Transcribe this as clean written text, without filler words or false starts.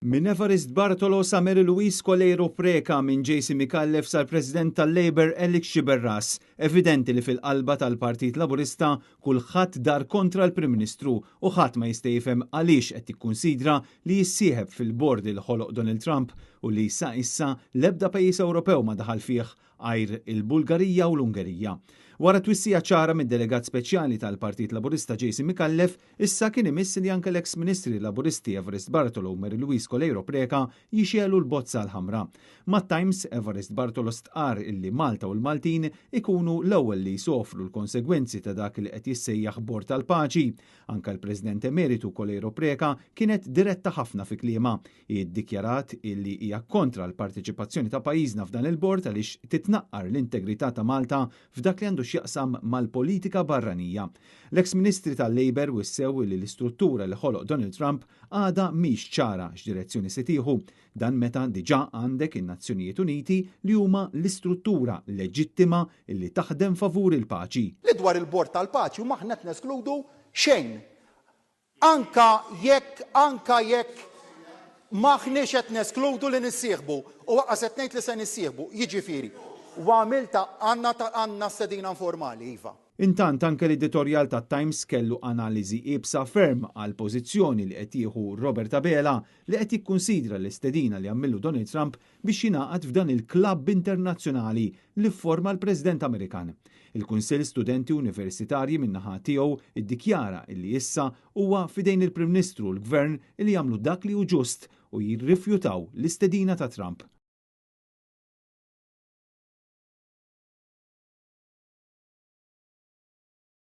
Minn Evarist Bartolo sa Mary Louise Coleiro Preca, minn Jason Micallef sal-President tal-Labour Alex Sciberras, evidenti li fil-qalba tal-Partit Laburista kulħadd dar kontra l-Prim Ministru u ħadd ma jista' jifhem għaliex qed jikkunsidra li jissieħeb fil-bord li ħoloq Donald Trump u li sa issa l-ebda pajjiż Ewropew ma daħal fih għajr il-Bulgarija u l-Ungerija. Wara twissija ċara mid-delegat speċjali tal-Partit Laburista Jason Micallef, issa kien imiss li anke l-eks Ministri Laburisti Evarist Bartolo u Mary Louise Coleiro Preca jixegħlu l-bozza l-ħamra. Mat-Times, Evarist Bartolo stqarr illi Malta u l-Maltin ikunu l-ewwel li jsofru l-konsegwenzi ta' dak li qed jissejjaħ Bord tal-Paċi. Anke l-President Emeritu Coleiro Preca kienet diretta ħafna fi kliemha. Hi ddikjarat illi hija kontra l-parteċipazzjoni ta' pajjiżna f'dan il-bord għaliex titnaqqar l-integrità ta' Malta f'dak li għandu x'jaqsam mal-politika barranija. L-eks Ministri tal-Labour wissew li l-istruttura li ħoloq Donald Trump għadha mhix ċara x'direzzjoni se tieħu. Dan meta diġà għandek in-Nazzjonijiet Uniti li huma l-istruttura leġittima li taħdem favur il-paċi. Li dwar il-Bord tal-Paċi m'aħna qed neskludu xejn. Anka jekk, anka jekk m'aħniex qed neskludu li nissieħbu u anqas qed ngħid li se nissieħbu, jiġifieri, u għamiltha, għandna għandna stedina informali, iva. Intant anke l-editorjal tat-Times kellu analiżi iebsa ferm għall-pożizzjoni li qed jieħu Robert Abela li qed jikkunsidra l-istedina li għamillu Donald Trump biex jingħaqad f'dan il-klabb internazzjonali li fforma l-President Amerikan. Il-Kunsill Studenti Universitarji min-naħa tiegħu ddikjara illi issa huwa f'idejn il-Prim Ministru u l-Gvern illi jagħmlu dak li hu ġust u jirrifjutaw l-istedina ta' Trump.